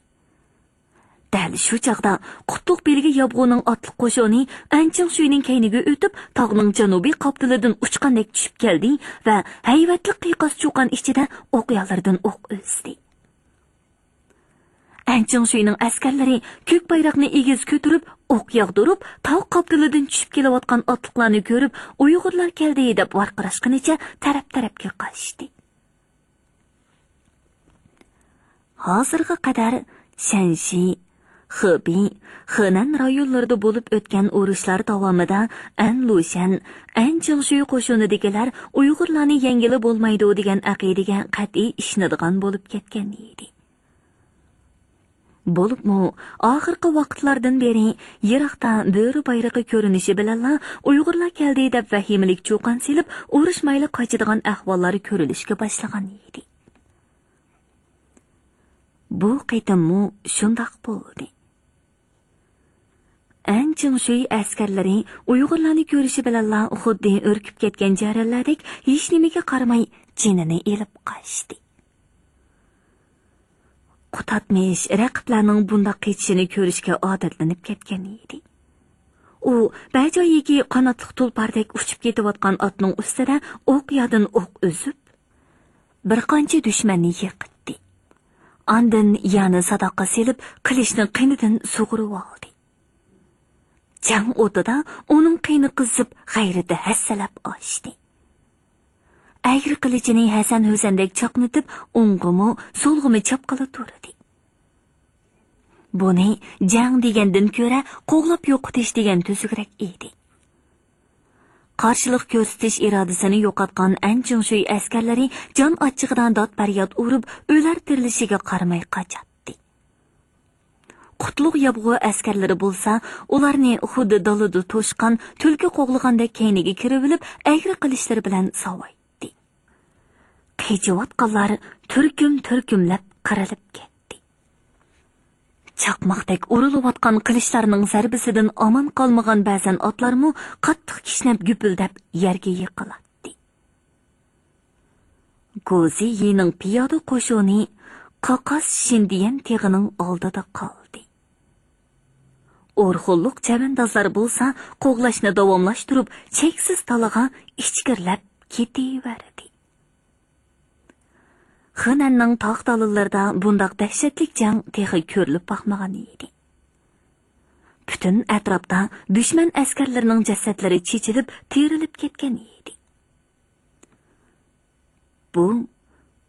دەل شۇ چاغدا قۇتلۇق بىلگە يابغۇنىڭ ئاتلىق قوشۇنى ئەن چىڭشۈينىڭ كەينىگە ئۆتۈپ، تاغنىڭ جەنۇبىي قاپتىلىدىن ئۇچقاندەك چۈشۈپ كەلدى ۋە ھەيۋەتلىك قىيقاس-چۇقان ئىچىدە ئوقيالىرىدىن ئوق ئۈزدى. ئەن چىڭشۈينىڭ ئەسكەرلىرى كۆك بايراقنى ئېگىز كۆتۈرۈپ، ئوق ياغدۇرۇپ، تاغ قاپتىلىدىن چۈشۈپ كېلىۋاتقان ئاتلىقلارنى كۆرۈپ، «ئۇيغۇرلار كەلدى!» دەپ ۋارقىراشقىنىچە تەرەپ-تەرەپكە قاچتى. ھازىرغا قەدەر شەنشى، خېبېي، خېنەن رايونلىرىدا بولۇپ ئۆتكەن ئۇرۇشلار داۋامىدا ئەن لۇشەن، ئەن چىڭشۈي قوشۇنىدىكىلەر ئۇيغۇرلارنى يەڭگىلى بولمايدۇ دېگەن ئەقىدىگە قەتئىي ئىشىنىدىغان بولۇپ كەتكەن ئىدى. بولۇپمۇ ئاخىرقى ۋاقىتلاردىن بېرى يىراقتا بۆرە بايرىقى كۆرۈنۈشى بىلەنلا «ئۇيغۇرلار كەلدى» دەپ ۋەھىمىلىك چۇقان سېلىپ، ئۇرۇش مايىلى قاچىدىغان ئەھۋاللار كۆرۈلۈشكە باشلىغان ئىدى. بۇ قېتىممۇ شۇنداق بولدى. ئەن چىڭشۈي ئەسكەرلىرى ئۇيغۇرلارنى كۆرۈشى بىلەنلا خۇددى ئۈركۈپ كەتكەن جەرەنلەردەك ھېچنېمىگە قارىماي جېنىنى ئېلىپ قاچتى. قۇتادمىش رەقىبلەرنىڭ بۇنداق قېچىشىنى كۆرۈشكە ئادەتلىنىپ كەتكەن ئىدى. ئۇ بەجايىكى قاناتلىق تۇلپاردەك ئۇچۇپ كېتىۋاتقان ئاتنىڭ ئۈستىدە ئوقيادىن ئوق ئۈزۈپ، بىر قانچە دۈشمەننى يىقىتتى. ئاندىن يەنە ساداققا سېلىپ، قىلىچنى قېنىدىن سۇغۇرۇۋالدى. جەڭ ئوتىدا ئۇنىڭ قېنى قىزىپ، غەيرىتى ھەسسىلەپ ئاشتى. ئەگرى قىلىچىنى ھەسەن-ھۈسەندەك چاقنىتىپ، ئوڭغىمۇ، سولغىمۇ چاپقىلى تۇردى. بۇنى جەڭ دېگەندىن كۆرە قوغلاپ يوقىتىش دېگەن تۈزۈكرەك ئىدى. قارشىلىق كۆرسىتىش ئىرادىسىنى يوقاتقان ئەن چىڭشۈي ئەسكەرلىرى جان ئاچچىقىدا داد-پەرياد ئۇرۇپ، ئۆلەر تىرىلىشىگە قارىماي قاچاتتى. قۇتلۇق يابغۇ ئەسكەرلىرى بولسا ئۇلارنى خۇددى دالىدا توشقان تۈلكە قوغلىغاندەك كەينىگە كىرىۋېلىپ، ئەگرى قىلىچلىرى بىلەن ساۋايتتى. قېچىۋاتقانلار تۈركۈم-تۈركۈملەپ قىرىلىپ كەتتى. چاقماقتەك ئۇرۇلۇۋاتقان قىلىچلارنىڭ زەربىسىدىن ئامان قالمىغان بەزەن ئاتلارمۇ قاتتىق كىشنەپ، گۈپۈلدەپ يەرگە يىقىلاتتى. گوزى يىنىڭ پىيادە قوشۇنى قاقاس شىندىيەن تېغىنىڭ ئالدىدا قالدى. ئورخۇنلۇق چەۋەندازلار بولسا قوغلاشنى داۋاملاشتۇرۇپ، چەكسىز تالىغا ئىچكىرىلەپ كېتىۋەردى. خېنەننىڭ تاغ دالىنلىرىدا بۇنداق دەھشەتلىك جەڭ تېخى كۆرۈلۈپ باقمىغان ئىدى. پۈتۈن ئەتراپتا دۈشمەن ئەسكەرلىرىنىڭ جەسەتلىرى چېچىلىپ، تېرىلىپ كەتكەن ئىدى. بۇ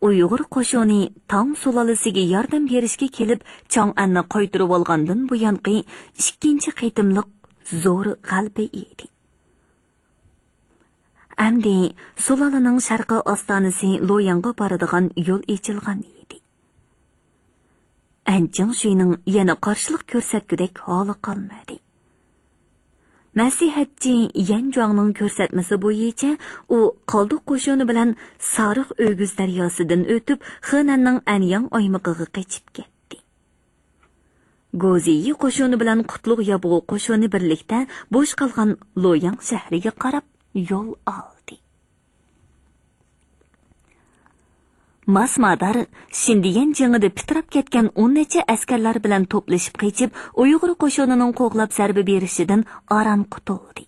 ئۇيغۇر قوشۇنى تاڭ سۇلالىسىگە ياردەم بېرىشكە كېلىپ، چاڭئەننى قايتۇرۇۋالغاندىن بۇيانقى ئىككىنچى قېتىملىق زور غەلىبە ئىدى. ئەمدى سۇلالىنىڭ شەرقىي ئاستانىسى لوياڭغا بارىدىغان يول ئېچىلغان ئىدى. ئەن چىڭشۈينىڭ يەنە قارشىلىق كۆرسەتكۈدەك ھالى قالمىدى. مەسلىھەتچى يەن جۇاڭنىڭ كۆرسەتمىسى بويىچە ئۇ قالدۇق قوشۇنى بىلەن سارىخ ئۆگۈز دەرياسىدىن ئۆتۈپ، خېنەننىڭ ئەنياڭ ئايمىقىغا قېچىپ كەتتى. گوزىيى قوشۇنى بىلەن قۇتلۇق يابغۇ قوشۇنى بىرلىكتە بوش قالغان لوياڭ شەھىرىگە قاراپ يول ئالدى. ماسمادار شىندىيەن جېڭىدە پىتىراپ كەتكەن ئون نەچچە ئەسكەرلەر بىلەن توپلىشىپ قېچىپ، ئۇيغۇر قوشۇنىنىڭ قوغلاپ زەربە بېرىشىدىن ئاران قۇتۇلدى.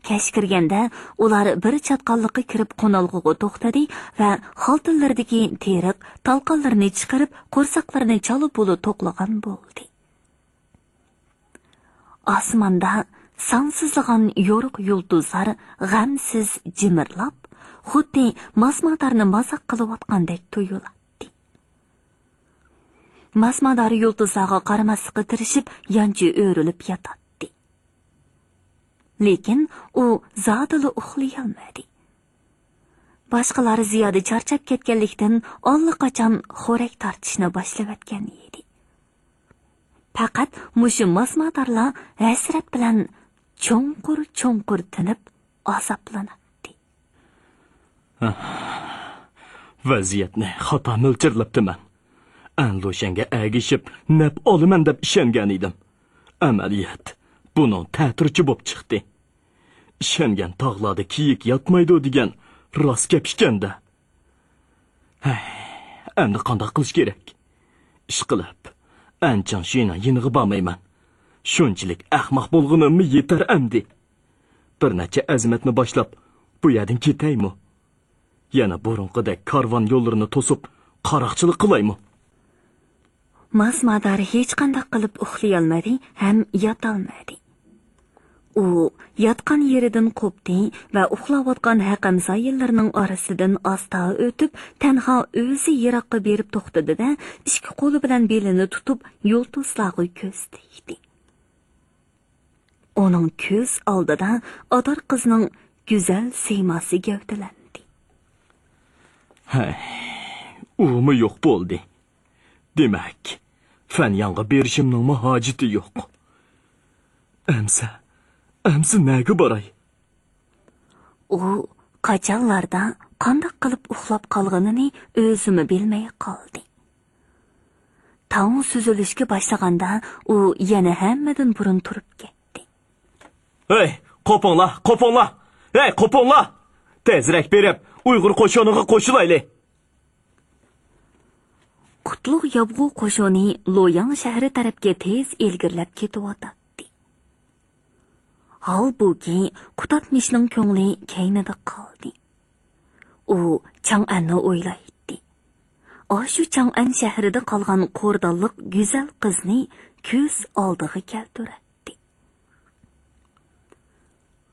كەچ كىرگەندە ئۇلار بىر چاتقاللىققا كىرىپ قونالغۇغا توختىدى ۋە خالتىلىرىدىكى تېرىق، تالقانلىرىنى چىقىرىپ، قورساقلىرىنى چالا بۇلا توقلىغان بولدى. ئاسماندا سانسىزلىغان يورۇق يۇلتۇزلار غەمسىز جىمىرلاپ، خۇددى ماسمادارنى مازاق قىلىۋاتقاندەك تۇيۇلاتتى. ماسمادار يۇلتۇزلارغا قارىماسلىققا تىرىشىپ، يانچە ئۆرۈلۈپ ياتاتتى. لېكىن ئۇ زادىلا ئۇخلىيالمىدى. باشقىلار زىيادە چارچاپ كەتكەنلىكتىن، ئاللىقاچان خورەك تارتىشنى باشلىۋەتكەن ئىدى. پەقەت مۇشۇ ماسمادارلا ھەسرەت بىلەن چوڭقۇر-چوڭقۇر تىنىپ، ئازابلىناتتى. ۋەزىيەتنى خاتا مۆلچەرلەپتىمەن. ئەنلۇشەنگە ئەگىشىپ نەپ ئالىمەن دەپ ئىشەنگەن ئىدىم. ئەمەلىيەت بۇنىڭ تەتۈرىچە بوپ چىقتى. ئىشەنگەن تاغلاردا كېيىك ياتمايدۇ دېگەن راست گەپ ئىكەن-دە. ھەي، ئەمدى قانداق قىلىش كېرەك؟ ئىشقىلىپ، ئەن چىڭشىنىڭ يېنىغا بارمايمەن. شۇنچىلىك ئەخمەق بولغىنىممۇ يېتەر ئەمدى. بىر نەچچە ئەزىمەتنى باشلاپ، بۇ يەردىن كېتەيمۇ؟ يەنە بۇرۇنقىدەك كارۋان يوللىرىنى توسۇپ، قاراقچىلىق قىلايمۇ؟ ماسمادار ھېچقانداق قىلىپ ئۇخلىيالمىدى ھەم ياتالمىدى. ئۇ ياتقان يېرىدىن قوپتى ۋە ئۇخلاۋاتقان ھەقەمزايىلىرىنىڭ ئارىسىدىن ئاستا ئۆتۈپ، تەنھا ئۆزى يىراققا بېرىپ توختىدى-دە، ئىككى قولى بىلەن بېلىنى تۇتۇپ، يۇلتۇزلارغا كۆز تىكتى. ئۇنىڭ كۆز ئالدىدا ئادار قىزنىڭ گۈزەل سىيماسى گەۋدىلەندى. ھەي، ئۇمۇ يوق بولدى. دېمەك، فەنياڭغا بېرىشىمنىڭمۇ ھاجىتى يوق. ئەمسە، ئەمسە نەگە باراي؟ ئۇ قاچانلاردا قانداق قىلىپ ئۇخلاپ قالغىنىنى ئۆزىمۇ بىلمەي قالدى. تاڭ سۈزۈلۈشكە باشلىغاندا، ئۇ يەنە ھەممىدىن بۇرۇن تۇرۇپ كەتتى. ھەي، قوپۇڭلار، قوپۇڭلار! ھەي، قوپۇڭلار! تېزرەك بېرىپ، ئۇيغۇر قوشۇنىغا قوشۇلايلى! قۇتلۇق يابغۇ قوشۇنى لوياڭ شەھىرى تەرەپكە تېز ئىلگىرىلەپ كېتىۋاتاتتى. ھالبۇكى، قۇتادمىشنىڭ كۆڭلى كەينىدە قالدى. ئۇ چاڭئەننى ئويلايتتى. ئاشۇ چاڭئەن شەھىرىدە قالغان قورداللىق گۈزەل قىزنى كۆز ئالدىغا كەلتۈرەتتى.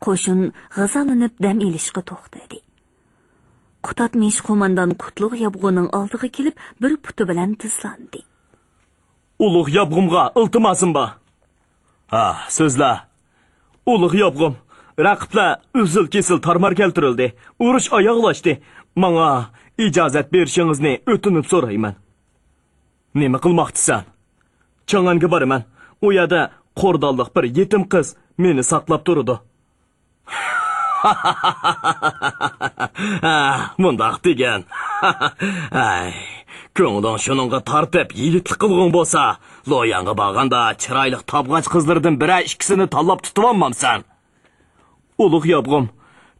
قوشۇن غىزالىنىپ دەم ئېلىشقا توختىدى. قۇتادمىش قوماندان قۇتلۇق يابغۇنىڭ ئالدىغا كېلىپ، بىر پۇتى بىلەن تىزلاندى. ئۇلۇغ يابغۇمغا ئىلتىماسىم بار. ھا، سۆزلە. ئۇلۇغ يابغۇم، رەقىبلەر ئۈزۈل-كېسىل تارمار كەلتۈرۈلدى. ئۇرۇش ئاياغلاشتى. ماڭا ئىجازەت بېرىشىڭىزنى ئۆتۈنۈپ سورايمەن. نېمە قىلماقچىسەن؟ چاڭئەنگە بارىمەن. ئۇ يەردە قورداللىق بىر يېتىم قىز مېنى ساقلاپ تۇرىدۇ. ھە، مۇنداق دېگىن. ھەي، كۆڭلۈڭ شۇنىڭغا تارتىپ يىگىتلىك قىلغۇڭ بولسا، لوياڭغا بارغاندا چىرايلىق تابغاچ قىزلىرىدىن بىرەر ئىككىسىنى تاللاپ تۇتۇۋالمامسەن؟ ئۇلۇغ يابغۇم،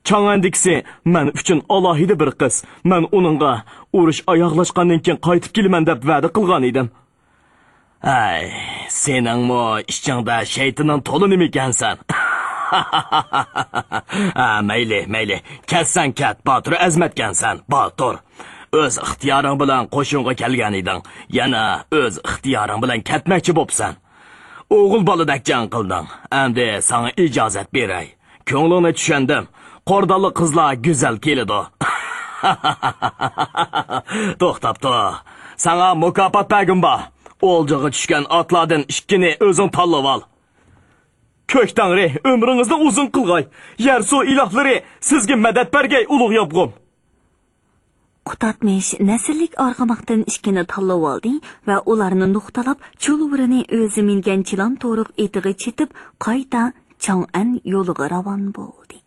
چاڭئەندىكىسى مەن ئۈچۈن ئالاھىدە بىر قىز. مەن ئۇنىڭغا ئۇرۇش ئاياغلاشقاندىن كېيىن قايتىپ كېلىمەن دەپ ۋەدە قىلغان ئىدىم. ھەي، سېنىڭمۇ ئىچىڭدە شەيتىنىڭ تولى نېمىكەنسەن؟ ھە، مەيلى، مەيلى. كەتسەڭ كەت، باتۇر ئەزمەتكەنسەن، باتۇر. ئۆز ئىختىيارىڭ بىلەن قوشۇنغا كەلگەن ئىدىڭ. يەنە ئۆز ئىختىيارىڭ بىلەن كەتمەكچى بوپسەن. ئوغۇل بالىدەك جەڭ قىلدىڭ. ئەمدى ساڭا ئىجازەت بېرەي. كۆڭلۈڭنى چۈشەندىم. قورداللىق قىزلار گۈزەل كېلىدۇ. توختاپ تۇر. ساڭا مۇكاپات بەرگۈم بار. ئولجىغا چۈشكەن ئاتلاردىن ئىككىنى ئۆزۈڭ تاللىۋال. كۆك تەڭرى ئۆمرىڭىزنى ئۇزۇن قىلغاي. يەر سۇ ئىلاھلىرى سىزگە مەدەت بەرگەي، ئۇلۇغ يابغۇم. قۇتادمىش نەسىللىك ئارغىماقتىن ئىككىنى تاللىۋالدى ۋە ئۇلارنى نۇقتىلاپ، چۇلۋۇرىنى ئۆزى مىنگەن چىلان تورۇق ئېتىغا چېتىپ، قايتا چاڭئەن يولىغا راۋان بولدى.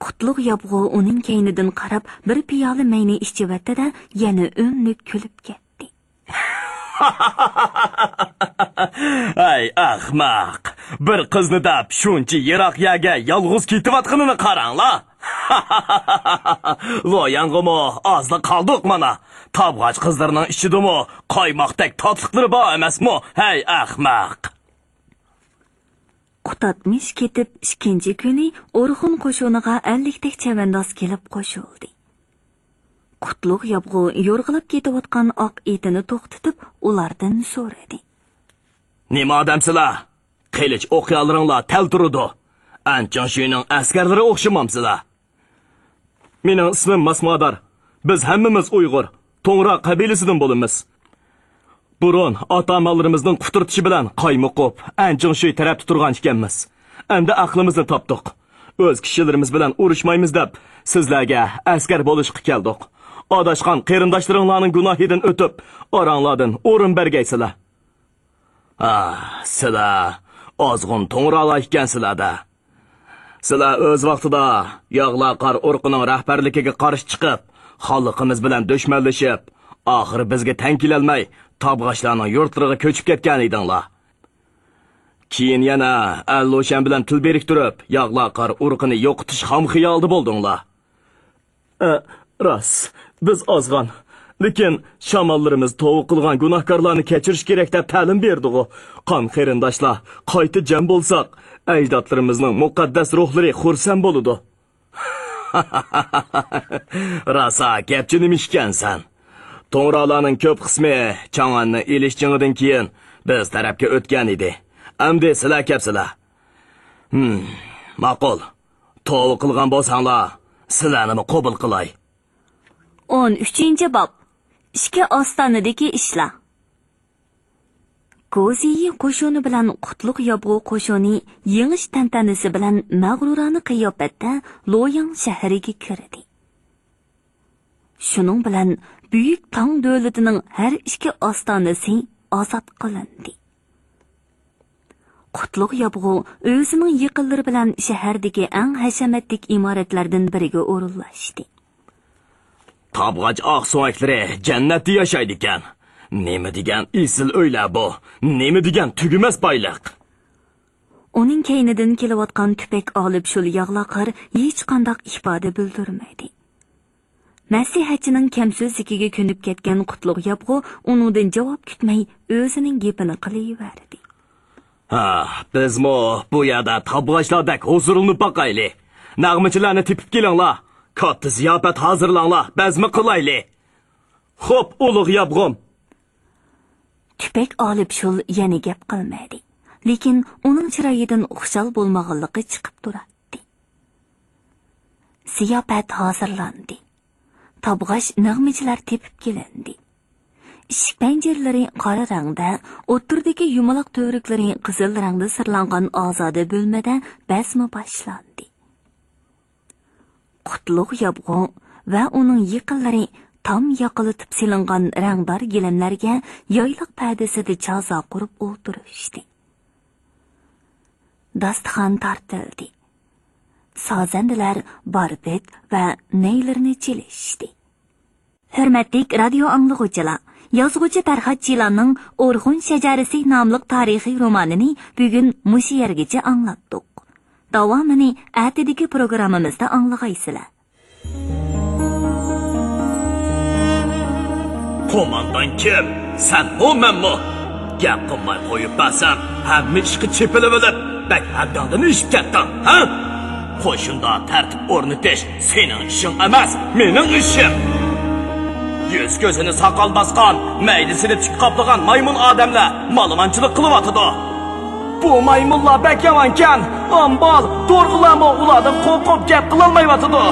قۇتلۇق يابغۇ ئۇنىڭ كەينىدىن قاراپ، بىر پىيالە مەينى ئىچىۋەتتى-دە، يەنە ئۈنلۈك كۈلۈپ كەتتى. ھەي ئەخمەق! بىر قىزنى دەپ شۇنچە يىراق يەرگە يالغۇز كېتىۋاتقىنىنى قاراڭلا! لوياڭغىمۇ ئازلا قالدۇق مانا. تابغاچ قىزلىرىنىڭ ئىچىدىمۇ قايماقتەك تاتلىقلىرى بار ئەمەسمۇ؟ ھەي ئەخمەق! قۇتادمىش كېتىپ ئىككىنچى كۈنى ئورخۇن قوشۇنىغا ئەللىكتەك چەۋەنداز كېلىپ قوشۇلدى. قۇتلۇق يابغۇ يورغىلاپ كېتىۋاتقان ئاق ئېتىنى توختىتىپ، ئۇلاردىن سورىدى. نېمە ئادەمسىلەر؟ قىلىچ ئوقيالىرىڭلار تەلتۈرىدۇ. ئەن چىڭشۈينىڭ ئەسكەرلىرى ئوخشىمامسىلەر؟ مېنىڭ ئىسمىم ماسمادار. بىز ھەممىمىز ئۇيغۇر، توڭرا قەبىلىسىدىن بولىمىز. بۇرۇن ئاتا-ئانىلىرىمىزنىڭ قۇترىتىشى بىلەن قايمۇقۇپ، ئەن چىڭشۈي تەرەپتە تۇرغان ئىكەنمىز. ئەمدى ئەقلىمىزنى تاپتۇق. ئۆز كىشىلىرىمىز بىلەن ئۇرۇشمايمىز دەپ، سىزلەرگە ئەسكەر بولۇشقا كەلدۇق. ئاداشقان قېرىنداشلىرىڭلارنىڭ گۇناھىدىن ئۆتۈپ، ئاراڭلاردىن ئورۇن بەرگەيسىلەر. ئاھ، سىلەر ئازغۇن توڭرالار ئىكەنسىلەر-دە. سىلەر ئۆز ۋاقتىدا ياغلار قار ئۇرۇقىنىڭ رەھبەرلىكىگە قارشى چىقىپ، خانلىقىمىز بىلەن دۈشمەنلىشىپ، ئاخىرى بىزگە تەڭ كېلەلمەي، تابغاچلارنىڭ يۇرتلىرىغا كۆچۈپ كەتكەن ئىدىڭلار. كېيىن يەنە ئەللۇشەن بىلەن تىل بىرىكتۈرۈپ، ياغلار قار ئۇرۇقىنى يوقىتىش خام خىيالىدا بولدۇڭلار. ئە، راست، بىز ئازغان. لېكىن شاماللىرىمىز توۋا قىلغان گۇناھكارلارنى كەچۈرۈش كېرەك دەپ تەلىم بېرىدىغۇ. قان قېرىنداشلار، قايتا جەم بولساق، ئەجدادلىرىمىزنىڭ مۇقەددەس روھلىرى خۇرسەن بولىدۇ. راسا گەپچى نېمە ئىكەنسەن؟ توڭرالارنىڭ كۆپ قىسمى چاڭئەننى ئېلىش جېڭىدىن كېيىن بىز تەرەپكە ئۆتكەن ئىدى. ئەمدى سىلەر كەپسىلەر. ھىم، ماقۇل. توۋا قىلغان بولساڭلار، سىلەرنىمۇ قوبۇل قىلاي. ئون ئۈچىنچى باب. ئىككى ئاستانىدىكى ئىشلار. گوزىيى قوشۇنى بىلەن قۇتلۇق يابغۇ قوشۇنى يېڭىش تەنتەنىسى بىلەن مەغرۇرانە قىياپەتتە لوياڭ شەھىرىگە كىردى. شۇنىڭ بىلەن بۈيۈك تاڭ دۆلىتىنىڭ ھەر ئىككى ئاستانىسى ئازاد قىلىندى. قۇتلۇق يابغۇ ئۆزىنىڭ يېقىنلىرى بىلەن شەھەردىكى ئەڭ ھەشەمەتلىك ئىمارەتلەردىن بىرىگە ئورۇنلاشتى. تابغاچ ئاقسۆڭەكلىرى جەننەتتە ياشايدىكەن. نېمە دېگەن ئېسىل ئۆيلەر بۇ! نېمە دېگەن تۈگىمەس بايلىق! ئۇنىڭ كەينىدىن كېلىۋاتقان تۈپەك ئالىپ شۇل ياغلاقار ھېچقانداق ئىپادە بىلدۈرمىدى. مەسلىھەتچىنىڭ كەمسۆزلۈكىگە كۆنۈپ كەتكەن قۇتلۇق يابغۇ ئۇنىڭدىن جاۋاب كۈتمەي، ئۆزىنىڭ گېپىنى قىلىۋەردى. ھا، بىزمۇ بۇ يەردە تابغاچلاردەك ھۇزۇرلىنىپ باقايلى. نەغمىچىلەرنى تېپىپ كېلىڭلار. كاتتا زىياپەت ھازىرلاڭلار، بەزمە قىلايلى. خوپ، ئۇلۇغ يابغۇم. تۈپەك ئالىپ شۇل يەنە گەپ قىلمىدى. لېكىن ئۇنىڭ چىرايىدىن خۇشال بولمىغانلىقى چىقىپ تۇراتتى. زىياپەت ھازىرلاندى. تابغاچ نەغمىچىلەر تېپىپ كېلىندى. ئىشىك پەنجىرىلىرى قارا رەڭدە، ئوتتۇرىدىكى يۇمىلاق تۈۋرۈكلىرى قىزىل رەڭدە سىرلانغان ئازادە بۆلمىدە بەزمە باشلاندى. قۇتلۇق يابغۇ ۋە ئۇنىڭ يېقىنلىرى تام ياقىلىتىپ سېلىنغان رەڭدار گىلەملەرگە يايلاق پەدىسىدە چازا قۇرۇپ ئولتۇرۇشتى. داستىخان تارتىلدى. سازەندىلەر باربىت ۋە نەيلىرىنى چېلىشتى. ھۆرمەتلىك رادىيو ئاڭلىغۇچىلار، يازغۇچى پەرھات جىلاننىڭ ئورخۇن شەجەرىسى ناملىق تارىخىي رومانىنى بۈگۈن مۇشۇ يەرگىچە ئاڭلاتتۇق. داۋامىنى ئەتىدىكى پروگراممىمىزدا ئاڭلىغايسىلەر. قوماندان كىم؟ سەنمۇ، مەنمۇ؟ گەپ قىلماي قويۇپ بەرسەم، ھەممە ئىشقا چېپىلىۋېلىپ، بەك ھەددىڭدىن ئېشىپ كەتتىڭ، ھە؟ قوشۇندا تەرتىپ ئورنىتىش سېنىڭ ئىشىڭ ئەمەس، مېنىڭ ئىشىم. يۈز-كۆزىنى ساقال باسقان، مەيدىسىنى تۈك قاپلىغان مايمۇن ئادەملەر مالىمانچىلىق قىلىۋاتىدۇ. بۇ مايمۇنلار بەك يامانكەن. ئامبال، دورغىلارمۇ ئۇلاردىن قورقۇپ گەپ قىلالمايۋاتىدۇ.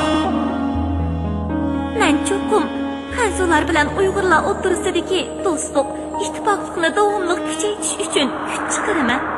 مەن چوقۇم خەنزۇلار بىلەن ئۇيغۇرلار ئوتتۇرىسىدىكى دوستلۇق، ئىتتىپاقلىقنى داۋاملىق كۈچەيتىش ئۈچۈن كۈچ چىقىرىمەن.